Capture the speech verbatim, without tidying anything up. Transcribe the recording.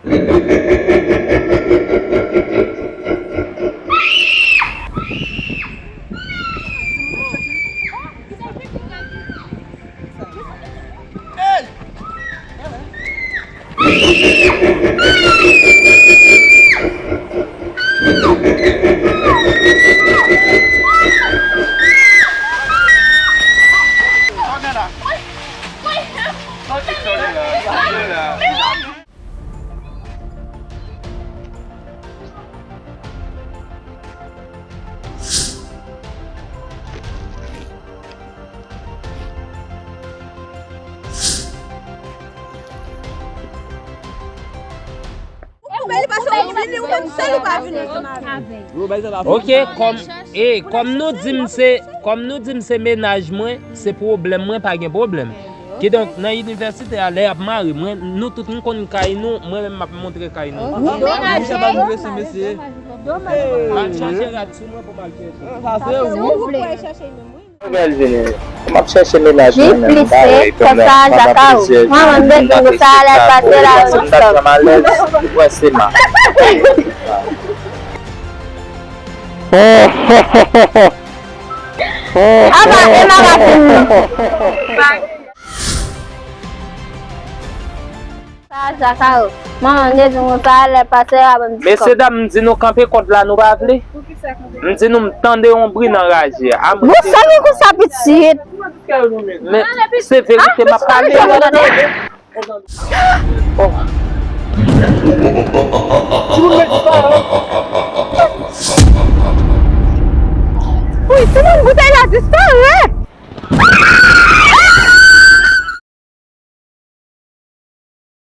Ou koube li pase ou vini, ou menm sèl ou pa vini ansanm avè l. Ok, kòm, e, kòm nou di m se, kòm nou di m se mennaj mwen, se pwoblèm mwen, pa gen pwoblèm. Kidonk, nan inivèsite a, lè y ap mare mwen, nou tout n konn kay nou, mwen menm m ap montre kay nou. Mennaj mwen. Al chèche rad sou mwen pou m al chèche. Sa se ou. Mwen pral vini. M ap chèche mennaj mwen menm. Li plise, kòb sa a Jakao. Manman m bezwen kòb sa a lè l pase la, m t ap pran malèz. Wè, se ma. Apa, e ma pa fini. Sa, Jakao. Manman m bezwen konsa, lè pase a ban m ti kòb. Mesye dam, m di nou kanpe kòd la, nou pa vle. M di nou m tande yon bri nan raje a. Bon, sa gen konsa pitit. Men se verite m ap pale. Oh. Wi, timoun, boutèy la disparèt.